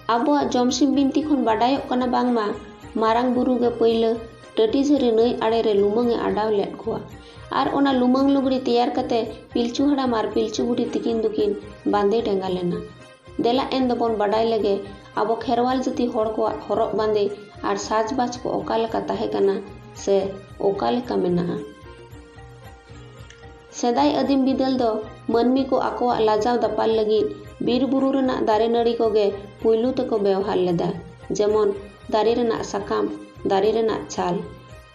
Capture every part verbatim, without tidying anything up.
ᱟᱵᱚᱣᱟᱜ ᱡᱚᱢᱥᱤᱢ ᱵᱤᱱᱛᱤ ᱠᱷᱚᱱ ᱵᱟᱰᱟᱭᱚᱜ ᱠᱟᱱᱟ ᱵᱟᱝᱢᱟ ᱢᱟᱨᱟᱝ ᱵᱩᱨᱩ ᱜᱮ ᱯᱟᱹᱭᱞᱟᱹ ᱴᱟᱹᱴᱤᱡᱷᱟᱹᱨᱤ ᱱᱟᱹᱭ ᱟᱲᱮ ᱨᱮ ᱞᱩᱢᱟᱹᱝ ᱮ ᱟᱰᱟᱣ ᱞᱮᱫ ᱠᱚᱣᱟ ᱟᱨ ᱚᱱᱟ ᱞᱩᱢᱟᱹᱝ ᱞᱩᱜᱽᱲᱤ ᱛᱮᱭᱟᱨ ᱠᱟᱛᱮ ᱯᱤᱞᱪᱩ ᱦᱟᱲᱟᱢ ᱟᱨ ᱯᱤᱞᱪᱩ ᱵᱩᱰᱷᱤ ᱛᱤᱠᱤᱱ ᱫᱚᱠᱤᱱ ᱵᱟᱸᱫᱮ ᱰᱮᱸᱜᱟ ᱞᱮᱱᱟ᱾ ᱫᱮᱞᱟ ᱮᱱ ᱫᱚᱵᱚᱱ ᱵᱟᱰᱟᱭ ᱞᱮᱜᱮ ᱟᱵᱚ ᱠᱷᱮᱨᱣᱟᱞ ᱡᱟᱹᱛᱤ ᱦᱚᱲ ᱠᱚᱣᱟᱜ ᱦᱚᱨᱚᱜ ᱵᱟᱸᱫᱮ ᱟᱨ ᱥᱟᱡᱽᱵᱟᱡᱽ ᱠᱚ ᱚᱠᱟ ᱞᱮᱠᱟ ᱛᱟᱦᱮᱸ ᱠᱟᱱᱟ ᱥᱮ ᱚᱠᱟ ᱞᱮᱠᱟ ᱢᱮᱱᱟᱜᱼᱟ᱾ ᱥᱮᱫᱟᱭ ᱟᱹᱫᱤᱢ ᱵᱤᱫᱟᱹᱞ ᱫᱚ ᱢᱟᱹᱱᱢᱤ ᱠᱚ ᱟᱠᱚᱣᱟᱜ ᱞᱟᱡᱟᱣ ᱫᱟᱯᱟᱞ ᱞᱟᱹᱜᱤᱫ ᱵᱤᱨ ᱵᱩᱨᱩ ᱨᱮᱱᱟᱜ ᱫᱟᱨᱮ ᱱᱟᱹᱲᱤ ᱠᱚᱜᱮ ᱯᱩᱭᱞᱩ ᱛᱮᱠᱚ ᱵᱮᱣᱦᱟᱨ ᱞᱮᱫᱟ, ᱡᱮᱢᱚᱱ ᱫᱟᱨᱮ ᱨᱮᱱᱟᱜ ᱥᱟᱠᱟᱢ, ᱫᱟᱨᱮ ᱨᱮᱱᱟᱜ ᱪᱷᱟᱞ᱾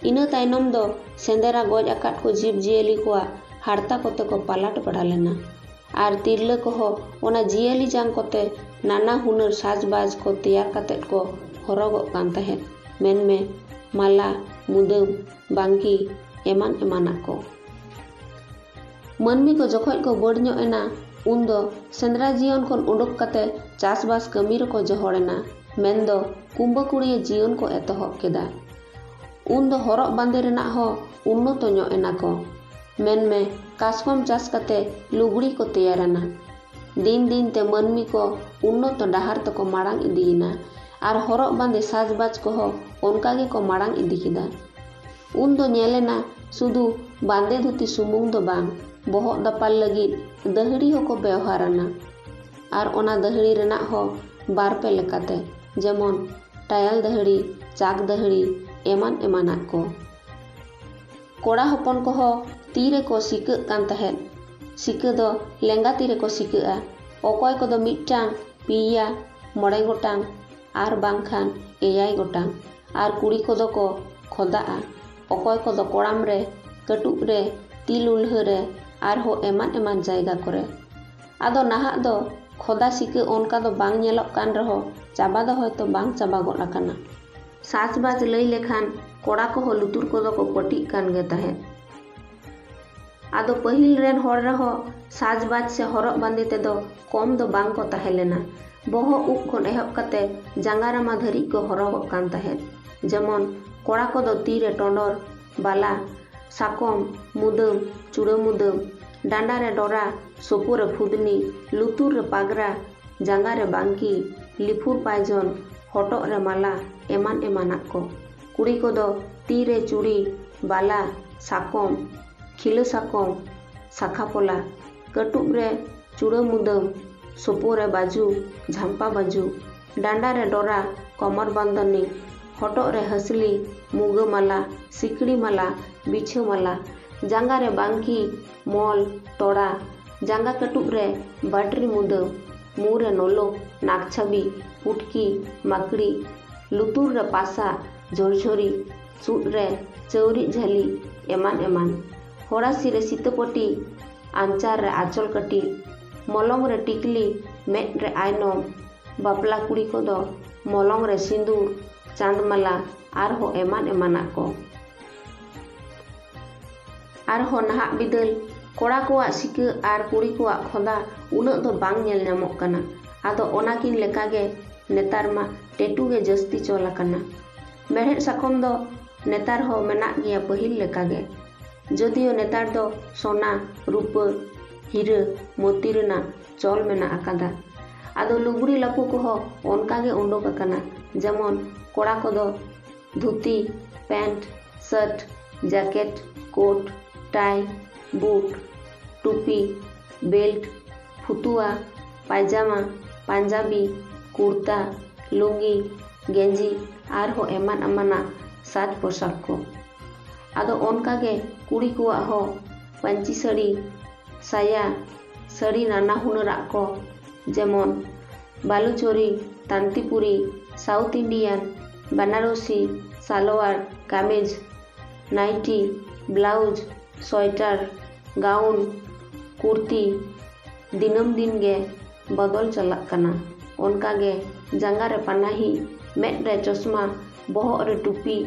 ᱤᱱᱟᱹ ᱛᱟᱭᱱᱚᱢ ᱫᱚ ᱥᱮᱸᱫᱽᱨᱟ ᱜᱚᱡ ᱟᱠᱟᱫ ᱠᱚ ᱡᱤᱵᱽ ᱡᱤᱭᱟᱹᱞᱤ ᱠᱚᱣᱟᱜ ᱦᱟᱨᱛᱟ ᱠᱚᱛᱮ ᱠᱚ ᱯᱟᱞᱟᱴ ᱵᱟᱲᱟ ᱞᱮᱱᱟ᱾ ᱟᱨ ᱛᱤᱨᱞᱟᱹ ᱠᱚᱦᱚᱸ ᱚᱱᱟ ᱡᱤᱭᱟᱹᱞᱤ ᱡᱟᱝ ᱠᱚᱛᱮ ᱱᱟᱱᱟ ᱦᱩᱱᱟᱹᱨ ᱥᱟᱡᱽᱵᱟᱡᱽ ᱠᱚ ᱛᱮᱭᱟᱨ ᱠᱟᱛᱮᱫ ᱠᱚ ᱦᱚᱨᱚᱜᱚᱜ ᱠᱟᱱ ᱛᱟᱦᱮᱸᱫ, ᱢᱮᱱᱢᱮ ᱢᱟᱞᱟ, ᱢᱩᱫᱟᱹᱢ, ᱵᱟᱝᱠᱤ, ᱮᱢᱟᱱ ᱮᱢᱟᱱᱟᱜ ᱠᱚ᱾ ᱢᱟᱹᱱᱢᱤ ᱠᱚ ᱡᱚᱠᱷᱚᱡ ᱠᱚ ᱵᱟᱹᱲ ᱧᱚᱜ ᱮᱱᱟ, ᱩᱱᱫᱚ ᱥᱮᱸᱫᱽᱨᱟ ᱡᱤᱭᱚᱱ ᱠᱷᱚᱱ ᱩᱰᱩᱠ ᱠᱟᱛᱮ ᱪᱟᱥᱵᱟᱥ ᱠᱟᱹᱢᱤ ᱨᱮᱠᱚ ᱡᱚᱦᱚᱲ ᱮᱱᱟ, ᱢᱮᱱᱫᱚ ᱠᱩᱢᱵᱟᱹ ᱠᱩᱲᱤᱭᱟᱹ ᱡᱤᱭᱚᱱ ᱠᱚ ᱮᱛᱚᱦᱚᱵ ᱠᱮᱫᱟ᱾ ᱩᱱᱫᱚ ᱦᱚᱨᱚᱜ ᱵᱟᱸᱫᱮ ᱨᱮᱱᱟᱜ ᱦᱚᱸ ᱩᱱᱱᱚᱛᱚ ᱧᱚᱜ ᱮᱱᱟ ᱠᱚ᱾ ᱢᱮᱱᱢᱮ ᱠᱟᱥᱠᱚᱢ ᱪᱟᱥ ᱠᱟᱛᱮ ᱞᱩᱜᱽᱲᱤ ᱠᱚ ᱛᱮᱭᱟᱨ ᱮᱱᱟ᱾ ᱫᱤᱱ ᱫᱤᱱ ᱛᱮ ᱢᱟᱹᱱᱢᱤ ᱠᱚ ᱩᱱᱱᱚᱛᱚ ᱰᱟᱦᱟᱨ ᱛᱮᱠᱚ ᱢᱟᱲᱟᱝ ᱤᱫᱤᱭᱮᱱᱟ ᱟᱨ ᱦᱚᱨᱚᱜ ᱵᱟᱸᱫᱮ ᱥᱟᱡᱽᱵᱟᱡᱽ ᱠᱚᱦᱚᱸ ᱚᱱᱠᱟ ᱜᱮᱠᱚ ᱢᱟᱲᱟᱝ ᱤᱫᱤ ᱠᱮᱫᱟ᱾ ᱩᱱᱫᱚ ᱧᱮᱞᱮᱱᱟ ᱥᱩᱫᱷᱩ ᱵᱟᱸᱫᱮ ᱫᱷᱩᱛᱤ ᱥᱩᱢᱩᱝ ᱫᱚ ᱵᱟᱝ, ᱵᱚᱦᱚᱜ ᱫᱟᱯᱟᱞ ᱞᱟᱹᱜᱤᱫ ᱫᱟᱹᱦᱲᱤ ᱦᱚᱸᱠᱚ ᱵᱮᱣᱦᱟᱨ ᱟᱱᱟ᱾ ᱟᱨ ᱚᱱᱟ ᱫᱟᱹᱦᱲᱤ ᱨᱮᱱᱟᱜ ᱦᱚᱸ ᱵᱟᱨ ᱯᱮ ᱞᱮᱠᱟᱛᱮ, ᱡᱮᱢᱚᱱ ᱴᱟᱭᱟᱞ ᱫᱟᱹᱦᱲᱤ, ᱪᱟᱠ ᱫᱟᱹᱦᱲᱤ, ᱮᱢᱟᱱ ᱮᱢᱟᱱᱟᱜ ᱠᱚ᱾ ᱠᱚᱲᱟ ᱦᱚᱯᱚᱱ ᱠᱚᱦᱚᱸ ᱛᱤ ᱨᱮᱠᱚ ᱥᱤᱠᱟᱹᱜ ᱠᱟᱱ ᱛᱟᱦᱮᱸᱫ᱾ ᱥᱤᱠᱟᱹ ᱫᱚ ᱞᱮᱸᱜᱟ ᱛᱤ ᱨᱮᱠᱚ ᱥᱤᱠᱟᱹᱜᱼᱟ᱾ ᱚᱠᱚᱭ ᱠᱚᱫᱚ ᱢᱤᱫᱴᱟᱝ, ᱯᱮᱭᱟ, ᱢᱚᱬᱮ ᱜᱚᱴᱟᱝ ᱟᱨ ᱵᱟᱝᱠᱷᱟᱱ ᱮᱭᱟᱭ ᱜᱚᱴᱟᱝ᱾ ᱟᱨ ᱠᱩᱲᱤ ᱠᱚᱫᱚ ᱠᱚ ᱠᱷᱚᱫᱟᱜᱼᱟ᱾ ᱚᱠᱚᱭ ᱠᱚᱫᱚ ᱠᱚᱲᱟᱢ ᱨᱮ, ᱠᱟᱹᱴᱩᱵ ᱨᱮ, ᱛᱤ ᱞᱩᱞᱦᱟᱹ ᱨᱮ, ᱟᱨᱦᱚᱸ ᱮᱢᱟᱱ ᱮᱢᱟᱱ ᱡᱟᱭᱜᱟ ᱠᱚᱨᱮ᱾ ᱟᱫᱚ ᱱᱟᱦᱟᱜ ᱫᱚ ᱠᱷᱚᱫᱟ ᱥᱤᱠᱟᱹ ᱚᱱᱠᱟ ᱫᱚ ᱵᱟᱝ ᱧᱮᱞᱚᱜ ᱠᱟᱱ ᱨᱮᱦᱚᱸ ᱪᱟᱵᱟ ᱫᱚ ᱦᱚᱭᱛᱚ ᱵᱟᱝ ᱪᱟᱵᱟ ᱜᱚᱫ ᱟᱠᱟᱱᱟ᱾ ᱥᱟᱡᱽᱵᱟᱡᱽ ᱞᱟᱹᱭ ᱞᱮᱠᱷᱟᱱ ᱠᱚᱲᱟ ᱠᱚᱦᱚᱸ ᱞᱩᱛᱩᱨ ᱠᱚᱫᱚ ᱠᱚ ᱯᱟᱹᱴᱤᱜ ᱠᱟᱱ ᱜᱮ ᱛᱟᱦᱮᱸᱫ᱾ ᱟᱫᱚ ᱯᱟᱹᱦᱤᱞ ᱨᱮᱱ ᱦᱚᱲ ᱨᱮᱦᱚᱸ ᱥᱟᱡᱽᱵᱟᱡᱽ ᱥᱮ ᱦᱚᱨᱚᱜ ᱵᱟᱸᱫᱮ ᱛᱮᱫᱚ ᱠᱚᱢ ᱫᱚ ᱵᱟᱝ ᱠᱚ ᱛᱟᱦᱮᱸ ᱞᱮᱱᱟ᱾ ᱵᱚᱦᱚᱜ ᱩᱵ ᱠᱷᱚᱱ ᱮᱦᱚᱵ ᱠᱟᱛᱮ ᱡᱟᱸᱜᱟ ᱨᱟᱢᱟ ᱫᱷᱟᱹᱨᱤᱡ ᱠᱚ ᱦᱚᱨᱚᱜᱚᱜ ᱠᱟᱱ ᱛᱟᱦᱮᱸᱫ᱾ ᱡᱮᱢᱚᱱ ᱠᱚᱲᱟ ᱠᱚᱫᱚ ᱛᱤ ᱨᱮ ᱴᱚᱸᱰᱚᱨ, ᱵᱟᱞᱟ, ᱥᱟᱠᱚᱢ, ᱢᱩᱫᱟᱹᱢ, ᱪᱩᱲᱟᱹ ᱢᱩᱫᱟᱹᱢ, ᱰᱟᱸᱰᱟ ᱨᱮ ᱰᱚᱨᱟ, ᱥᱳᱯᱳ ᱨᱮ ᱯᱷᱩᱫᱱᱤ, ᱞᱩᱛᱩᱨ ᱨᱮ ᱯᱟᱜᱽᱨᱟ, ᱡᱟᱸᱜᱟ ᱨᱮ ᱵᱟᱝᱠᱤ, ᱞᱤᱯᱷᱩᱨ ᱯᱟᱭᱡᱚᱱ, ᱦᱚᱴᱚᱜ ᱨᱮ ᱢᱟᱞᱟ, ᱮᱢᱟᱱ ᱮᱢᱟᱱᱟᱜ ᱠᱚ᱾ ᱠᱩᱲᱤ ᱠᱚᱫᱚ ᱛᱤ ᱨᱮ ᱪᱩᱲᱤ, ᱵᱟᱞᱟ, ᱥᱟᱠᱚᱢ, ᱠᱷᱤᱞᱟᱹ ᱥᱟᱠᱚᱢ, ᱥᱟᱠᱷᱟ ᱯᱚᱞᱟ, ᱠᱟᱹᱴᱩᱵ ᱨᱮ ᱪᱩᱲᱟᱹ ᱢᱩᱫᱟᱹᱢ, ᱥᱳᱯᱳ ᱨᱮ ᱵᱟᱹᱡᱩ, ᱡᱷᱟᱢᱯᱟ ᱵᱟᱹᱡᱩ, ᱰᱟᱸᱰᱟ ᱨᱮ ᱰᱚᱨᱟ, ᱠᱚᱢᱚᱨ ᱵᱟᱸᱫᱟᱱᱤ, ᱦᱚᱴᱚᱜ ᱨᱮ ᱦᱟᱹᱥᱞᱤ, ᱢᱩᱜᱟᱹ ᱢᱟᱞᱟ, ᱥᱤᱠᱲᱤ ᱢᱟᱞᱟ, ᱵᱤᱪᱷᱟᱹ ᱢᱟᱞᱟ, ᱡᱟᱸᱜᱟ ᱨᱮ ᱵᱟᱝᱠᱤ, ᱢᱚᱞ, ᱛᱚᱲᱟ, ᱡᱟᱸᱜᱟ ᱠᱟᱹᱴᱩᱵ ᱨᱮ ᱵᱟᱴᱨᱤ ᱢᱩᱫᱟᱹᱢ, ᱢᱩ ᱨᱮ ᱱᱚᱞᱚ, ᱱᱟᱠᱪᱷᱟᱵᱤ, ᱯᱩᱴᱠᱤ, ᱢᱟᱠᱲᱤ, ᱞᱩᱛᱩᱨ ᱨᱮ ᱯᱟᱥᱟ, ᱡᱷᱚᱨᱡᱷᱚᱨᱤ, ᱥᱩᱫ ᱨᱮ ᱪᱟᱹᱣᱨᱤᱡ ᱡᱷᱟᱹᱞᱤ, ᱮᱢᱟᱱ ᱮᱢᱟᱱ᱾ ᱦᱚᱲᱟᱥᱤ ᱨᱮ ᱥᱤᱛᱟᱹᱯᱟᱹᱴᱤ, ᱟᱧᱪᱟᱨ ᱨᱮ ᱟᱸᱪᱚᱞ ᱠᱟᱹᱴᱤ, ᱢᱚᱞᱚᱝ ᱨᱮ ᱴᱤᱠᱞᱤ, ᱢᱮᱫ ᱨᱮ ᱟᱭᱱᱚᱢ᱾ ᱵᱟᱯᱞᱟ ᱠᱩᱲᱤ ᱠᱚᱫᱚ ᱢᱚᱞᱚᱝ ᱨᱮ ᱥᱤᱸᱫᱩᱨ, ᱪᱟᱸᱫᱽ ᱢᱟᱞᱟ, ᱟᱨᱦᱚᱸ ᱮᱢᱟᱱ ᱮᱢᱟᱱᱟᱜ ᱠᱚ᱾ ᱟᱨᱦᱚᱸ ᱱᱟᱦᱟᱜ ᱵᱤᱫᱟᱹᱞ ᱠᱚᱲᱟ ᱠᱚᱣᱟᱜ ᱥᱤᱠᱟᱹ ᱟᱨ ᱠᱩᱲᱤ ᱠᱚᱣᱟᱜ ᱠᱷᱚᱸᱫᱟ ᱩᱱᱟᱹᱜ ᱫᱚ ᱵᱟᱝ ᱧᱮᱞ ᱧᱟᱢᱚᱜ ᱠᱟᱱᱟ᱾ ᱟᱫᱚ ᱚᱱᱟᱠᱤᱱ ᱞᱮᱠᱟᱜᱮ ᱱᱮᱛᱟᱨ ᱢᱟ ᱴᱮᱴᱩ ᱜᱮ ᱡᱟᱹᱥᱛᱤ ᱪᱚᱞ ᱟᱠᱟᱱᱟ᱾ ᱢᱮᱲᱦᱮᱫ ᱥᱟᱠᱚᱢ ᱫᱚ ᱱᱮᱛᱟᱨ ᱦᱚᱸ ᱢᱮᱱᱟᱜ ᱜᱮᱭᱟ ᱯᱟᱹᱦᱤᱞ ᱞᱮᱠᱟᱜᱮ, ᱡᱚᱫᱤᱭᱳ ᱱᱮᱛᱟᱨ ᱫᱚ ᱥᱚᱱᱟ, ᱨᱩᱯᱟᱹ, ᱦᱤᱨᱟᱹ, ᱢᱳᱛᱤ ᱨᱮᱱᱟᱜ ᱪᱚᱞ ᱢᱮᱱᱟᱜ ᱟᱠᱟᱫᱟ᱾ ᱟᱫᱚ ᱞᱩᱜᱽᱲᱤ ᱞᱟᱯᱚ ᱠᱚᱦᱚᱸ ᱚᱱᱠᱟ ᱜᱮ ᱩᱰᱩᱠ ᱟᱠᱟᱱᱟ, ᱡᱮᱢᱚᱱ ᱠᱚᱲᱟ ᱠᱚᱫᱚ ᱫᱷᱩᱛᱤ, ᱯᱮᱱᱴ, ᱥᱟᱨᱴ, ᱡᱟᱠᱮᱴ, ᱠᱳᱴ, ᱴᱟᱭ, ᱵᱩᱴ, ᱴᱩᱯᱤ, ᱵᱮᱞᱴ, ᱯᱷᱩᱛᱩᱣᱟ, ᱯᱟᱭᱡᱟᱢᱟ, ᱯᱟᱧᱡᱟᱵᱤ, ᱠᱩᱨᱛᱟ, ᱞᱩᱝᱜᱤ, ᱜᱮᱸᱡᱤ, ᱟᱨᱦᱚᱸ ᱮᱢᱟᱱ ᱮᱢᱟᱱᱟᱜ ᱥᱟᱡᱽ ᱯᱳᱥᱟᱠ ᱠᱚ᱾ ᱟᱫᱚ ᱚᱱᱠᱟᱜᱮ ᱠᱩᱲᱤ ᱠᱚᱣᱟᱜ ᱦᱚᱸ ᱯᱟᱹᱧᱪᱤ ᱥᱟᱹᱲᱤ, ᱥᱟᱭᱟ, ᱥᱟᱹᱲᱤ ᱱᱟᱱᱟ ᱦᱩᱱᱟᱹᱨᱟᱜ ᱠᱚ, ᱡᱮᱢᱚᱱ ᱵᱟᱞᱩᱪᱚᱨᱤ, ᱛᱟᱱᱛᱤᱯᱩᱨᱤ, South Indian, Banarasi, salwar, kameez, nighty, blouse, sweater, gown, kurti, ᱫᱤᱱᱟᱹᱢ ᱫᱤᱱ ᱜᱮ ᱵᱚᱫᱚᱞ ᱪᱟᱞᱟᱜ ᱠᱟᱱᱟ᱾ ᱚᱱᱠᱟᱜᱮ ᱡᱟᱸᱜᱟ ᱨᱮ ᱯᱟᱱᱟᱦᱤ, ᱢᱮᱫ ᱨᱮ ᱪᱚᱥᱢᱟ, ᱵᱚᱦᱚᱜ ᱨᱮ ᱴᱩᱯᱤ,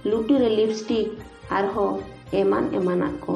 ᱞᱩᱴᱤ ᱨᱮ ᱞᱤᱯᱥᱴᱤᱠ, ᱟᱨᱦᱚᱸ ᱮᱢᱟᱱ ᱮᱢᱟᱱᱟᱜ ᱠᱚ᱾